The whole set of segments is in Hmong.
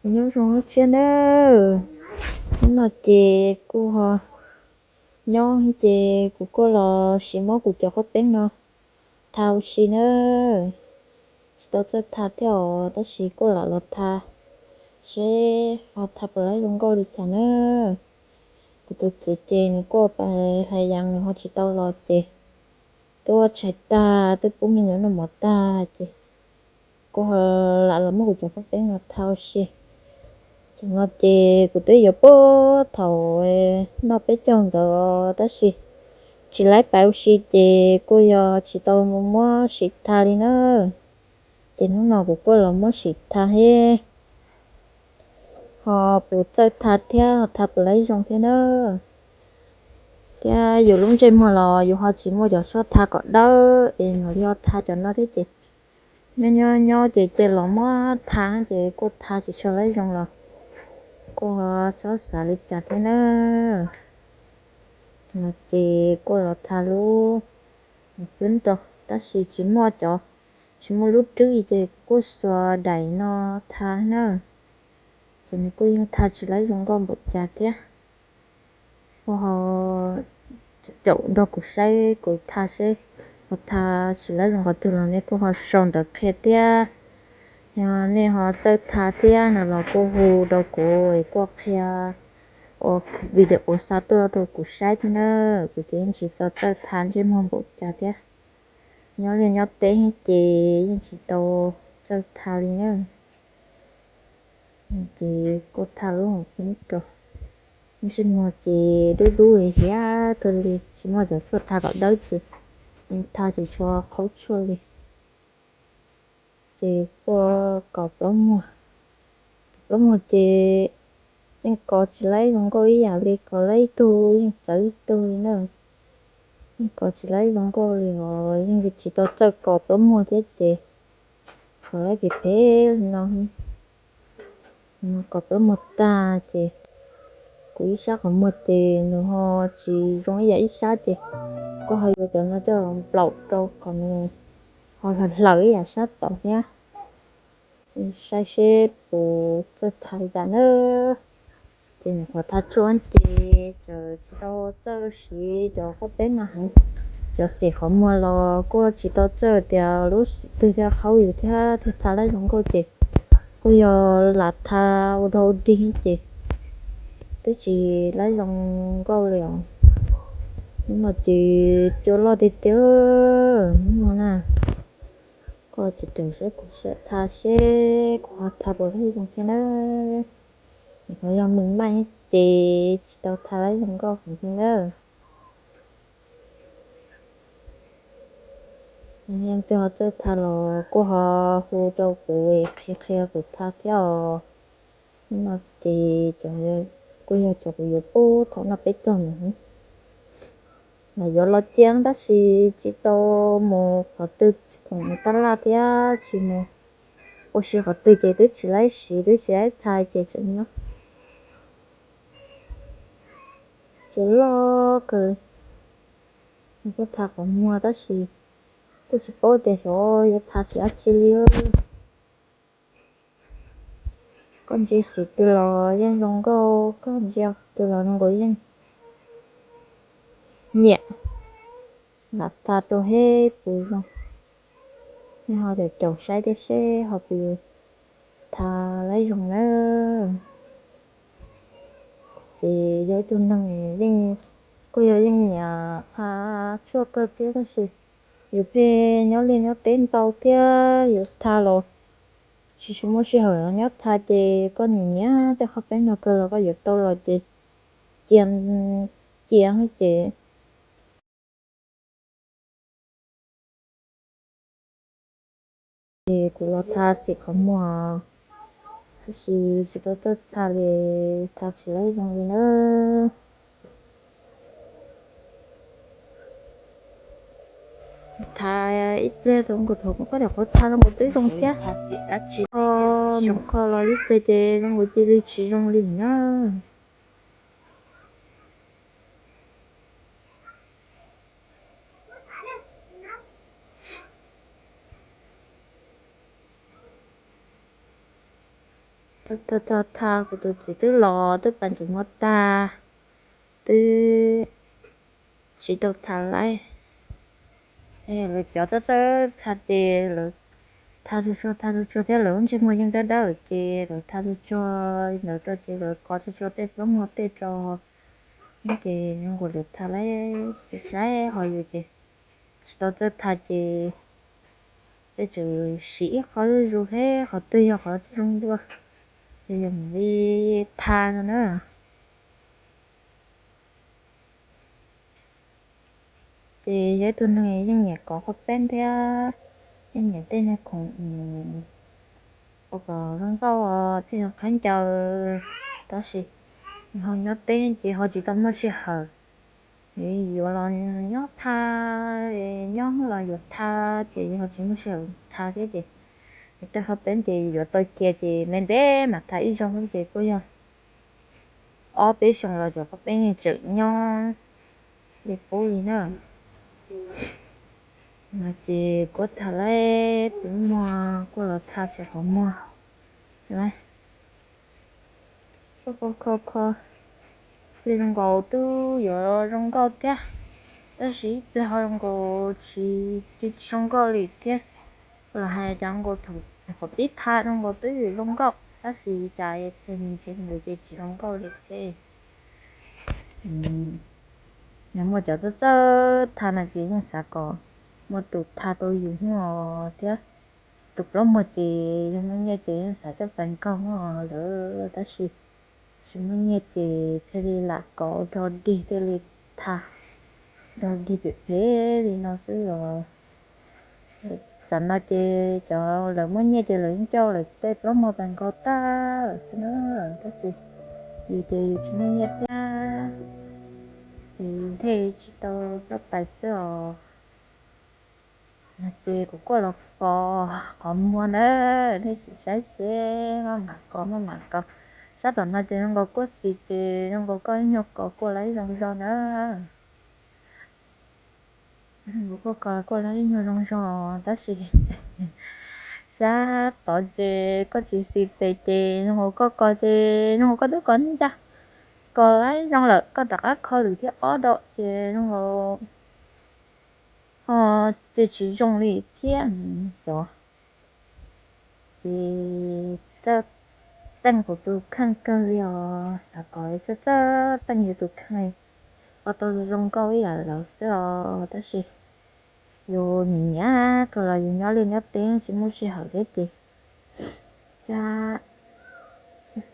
Nyob zoo lub tshiab nawb. Hnub no ces kuj ho nyob ces kuv kuj los sim muab kuv cov qhaub peeb no tha ua si nawb. Tsis tau txawj tha thiab os, tab sis kuj lam los tha seb ho tha puas laib zoo nkauj li cas nawb. Kuv tus txiv ces nws kuj pais hlais yas nws ho tsis tau los ces twb ua tshais tag twb pub me nyuam noj mov tag ces kuj ho lam los muab kuv cov qhaub peeb no tha ua si. Tam no ces kuv twb yuav puag thaum noj peb caug ntawd tab sis tsis laib pais ua si ces kuj yog tsis tau mus muab sim tha li na. Ces hnub no kuv kuj los muab sim tha seb ho puas txawj tha thiab ho tha puas laib zoo thiab na. Thiab yus lub ntsej muag los yus ho tsis muaj cov tshuaj tha kom dawb es mam li ho tha cov no thiab ces nyob nyob nyob ces cia los muab tha ces kuj tha tsis tshua laib zoo los kuj txhob xav li cas thiab na. No ces kuj los tha lub hwb rau tab sis tsis muaj cov, tsis muaj lub rwb ces kuj xuas daim no tha na. Ces nws kuj yeej tha tsis laib zoo nkauj npaum cas thiab. Kuj ho caum nrog kuv saib kuv tha seb kuv tha tsis laib zoo qhov twg los nej kuj ho sau ntawv qhia thiab. Yog nej ho txawj tha thiab no los kuj hu rau kuv es kuj qhia ua video xa tuaj rau kuv saib thiab na. Kuv ces yeej tsis tau txawj tha ntsej muag npaum cas thiab. Nyob liaj nyob teb ces yeej tsis tau txawj tha li na. Ces kuj tha lub hwb rau, ntsej muag ces dub dub hiav kawg li tsis muaj cov tshuaj tha kom dawb ces tha tsis tshua qhaub tshuaj li. Ces kuj kos plaub muag, plaub muag ces yeej kos tsis laib zoo nkauj ib yam li, kos laib ib tug yeej txawv ib tug li na. Yeej kos tsis laib zoo nkauj li os, yeej tsis tau txawj kos plaub muag thiab ces kos laib phem phem li no. Kos plaub muag tag ces kuv ib sab qhov muag ces nws ho tsis zoo ib yam ib sab ces kuj ho yuav cov no coj los nplaum rau kom nws ho hlaws hlaws ib yam sab tod thiab. Saib seb puas txawj tha li cas na. Ces nyuam qhuav tha tshuaj ces txawm tsis tau txawj siv cov qhaub peeb no heev. Cov xim qhov muag los kuj tsis tau txawj tias lub xim twg thiaj qhaub yus thiab thiaj tha laib zoo nkauj ces kuj yog lam tha ua dog ua dig ces twb tsis laib zoo nkauj li os. Hnub no ces cua loj tiag tiag hnub no na. Koj tseem tseem saib kuv tha seb kuv ho tha puas laib zoo thiab na. Nyuam qhuav yog mws maij ces tsis tau tha laib zoo nkauj heev thiab na. Leej twg ho txawj tha los kuj ho hu rau kuv qhia qhia kuv tha thiab os. Hnub no ces kuj yog cov kuv yuav pub thaum noj peb caug ntawd. Los yuav los cia tab sis tsis tau mus qhov twg khoom tab laj thiab tsis mus ua si qhov twg ces twb tsis laib siv twb tsis laib tha ces tseem nyob. Ces loj kawg li. Kuj tha qhov muag tab sis kuj tsis paub tias xyov yuav tha xim dab tsi li. Koj ntsia xim twg los yeej zoo nkauj, koj ntsia twg los zoo nkauj yeej nyiam. Lam tha rau seb puas zoo. Nej ho caum caum saib thiab seb ho puas tha laib zoo na. Ces yog ib tug neeg yeej, kuj yog yeej nyiam tha tshuaj kawg thiab tab sis yus pheej nyob liaj nyob teb ntau thiab yuav tha los tsis tshua muaj sij hawm nyob tha ces koj nyiam nyiam tej qhov peeb no kawg los koj yuav tau los ces cia, cia ces Ces kuv los tha xim qhov muag, tab sis tsis tau txawj tha li, tha tsis laib zoo li na. Tha ib pliag tau nkaus thaum koj nyuam qhuav tha zoo nkaus twb zoo thiab. Kho mus kho los ib pliag ces zoo nkaus cia li tsis zoo li na. Tag tag tag, kuv tus txiv twb los twb pas ntsis muag tag, twb tsis tau tha laib. Lawv cov txawj txawj tha ces lawv tha tsuag tsuag tha tsuag tsuag thiab lawv lub ntsej muag yeej dawb dawb ces lawv tha tsuag tsuag ntawd rau ces lawv kov tsuag tsuag tej plaub muag tej rau ces zoo nkaus lawv tha laib saib ho yus ces tsis tau txawj tha ces peb tseem siv ib qho zuj zus thiab qhov twg yog qhov zoo dua ces yus mam li tha no na. Ces yog ib tug neeg yeej nyiam kov qhov peb thiab yeej nyiam tej neeg khoom ua kom zoo nkauj thiab zoo khaub ncaws, tab sis ho nyob teb ces ho tsis tau muaj sij hawm. Yuav los nyob tha, nyob los yuav tha ces ho tsis muaj sij hawm tha thiab ces tej qhov peb ces yuav tau cia ces me ntev mam tha ib zaug ces kuj yog ob peb xyoos los cov qhov peb yeej tseem nyob li qub li na. No ces kuv tha laib tus muag kuj los tha xyaw qhov muag. Kho kho kho, li zoo nkaus twb yuav zoo nkauj thiab, tab sis ib pliag ho zoo nkaus tsis, tsis zoo nkauj li thiab. Los hais cas zoo nkaus thaum qhov pib tha zoo nkaus twb zoo nkauj tab sis cas ib pliag ntsis ntawd ces tsis zoo nkauj li thiab. Yog muaj cov txawj txawj tha no ces yeej xav kom muaj tus tha tau yus thiab. Tus plaub muag ces yog muaj nyiaj ces yeej xav coj pais nkaug lawm tab sis tsis muaj nyiaj ces thiaj li lam kov dog dig thiaj li tha dog dig phem phem li no xwb os. Tam no ces cov lawv muaj nyiaj ces lawv yeej coj lawv tej plaub muag pais nkaug tag lawm xwb na, tab sis yus ces yus tsis muaj nyiaj thiab ces thiaj tsis tau coj pais xwb os. Ces kuv kuj los kov qhov muag na, nej sim saib seb maj mam kov maj mam kov. Sab tom no ces zoo nkaus kuj xis ces zoo nkaus koj ib nyuag kov kuj laib zoo zoo na. Kuj kov kuj laib ib nyuag zoo zoo tab sis sab tod ces koj tsis xis tes ces zoo nkaus koj kov ces zoo nkaus koj twb kov ncaj, kov laib zoo lawm koj rov qab kho lwm thiab ob do ces zoo nkaus ho ces tsis zoo li thiab xyov. Ces txawj teej kuv tus kheej kawg li os, xav kom txawj txawj teej yus tus kheej ua tau zoo nkauj ib yam lawv xwb os, tab sis yus nyiam nyiam kawg los yus nyob liaj nyob teb tsis muaj sij hawm thiab ces thiab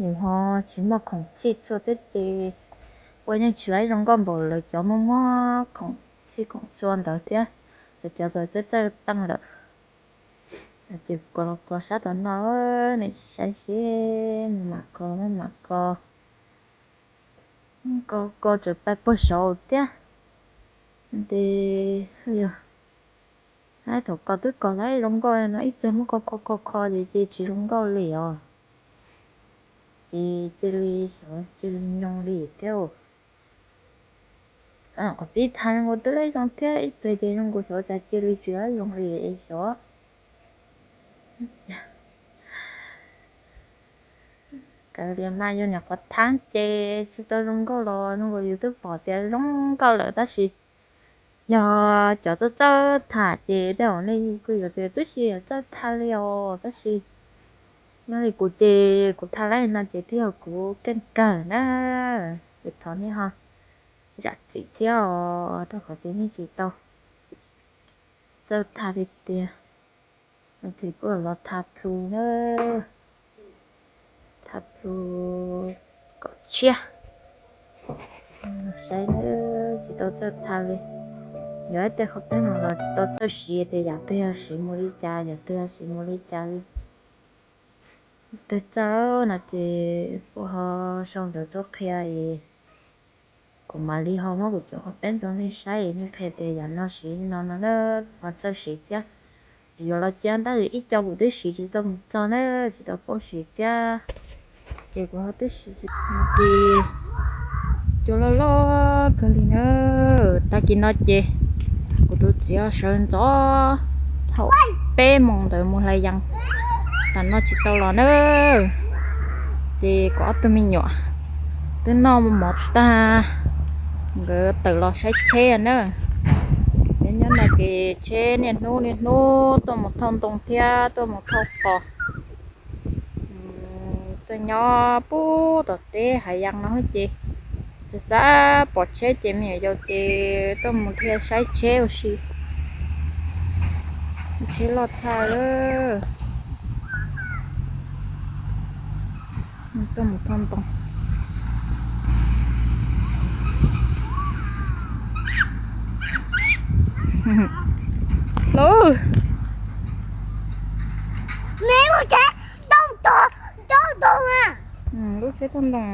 yus ho tsis muaj khoom txhij txhua thiab ces ua yeej tsis laib zoo nkauj npaum lawv cov muaj muaj khoom txhij khoom txhua ntawd thiab, lawv cov txawj txawj teej lawm. Ces kov los kov sab tom no, nej saib seb maj mam kov maj mam kov. Kov kov txawm pais puag saud thiab. Ces yog thaum kov twb kov laib zoo nkauj no ib pliag muab kho kho kho kho ces ces tsis zoo nkauj li os. Ces cia li xyov cia li nyoo li thiab. Qhov pib tha zoo nkaus twb laib zoo thiab ib pliag ces zoo nkaus xyov cas cia li tsis laib zoo li es xyov. Kav liam mas yus nyuam qhuav thav ces tsis tau zoo nkauj los zoo nkaus yus twb pom tias zoo nkauj lawm tab sis yog cov txawj txawj tham ces tej zaum nej kuj yuav tias twb tsis yog txawj tham li os tab sis nyob li kuv ces kuv tham laib no ces twb yog kuv keej kawg na. Ces thov nej ho zam txim thiab os rau qhov tias yeej tsis tau txawj tham li tiag. Ces kuj los tham plhu na, tham plhu kom tshiab. Saib na, tsis tau txawj tham li. Yog ib tej qhov teeb no los tsis tau txawj siv tias yam twg yog siv mus li cas yam twg yog siv mus li cas li. Twg txawj no ces kuj ho sau ntawv tuaj qhia es kuv mam li ho muab kuv cov qhov teeb rau nej saib es nej qhia tias yam no siv no no na, ho txawj siv thiab. Yuav los cia tab sis ib co kuv twb siv tsis tau mus txog na, tsis tau paub siv thiab. Ces kuv ho twb siv tsis tau ces cua loj loj kawg li na. Tag kis no ces kuv tus txiv sawv ntxov thaum peb moos ntawd mus hlais yees, tam no tsis tau los na. Ces kuv ob tug me nyuam twb noj mov tag, nkawd tawm los saib tsheb na. Nyob nyob no ces tsheb niaj hnub niaj hnub tuaj mus thauj ntoo thiab tuaj mus thauj qos. Tuaj nyob pub tom teb hav yees no ces, ces xav pom tsheb ces me nyuam yaus ces tuaj mus dhia saib tsheb ua si. Tsheb loj tshaj lawm. Tuaj mus thauj ntoo. Lub, lub tsheb thauj ntoo.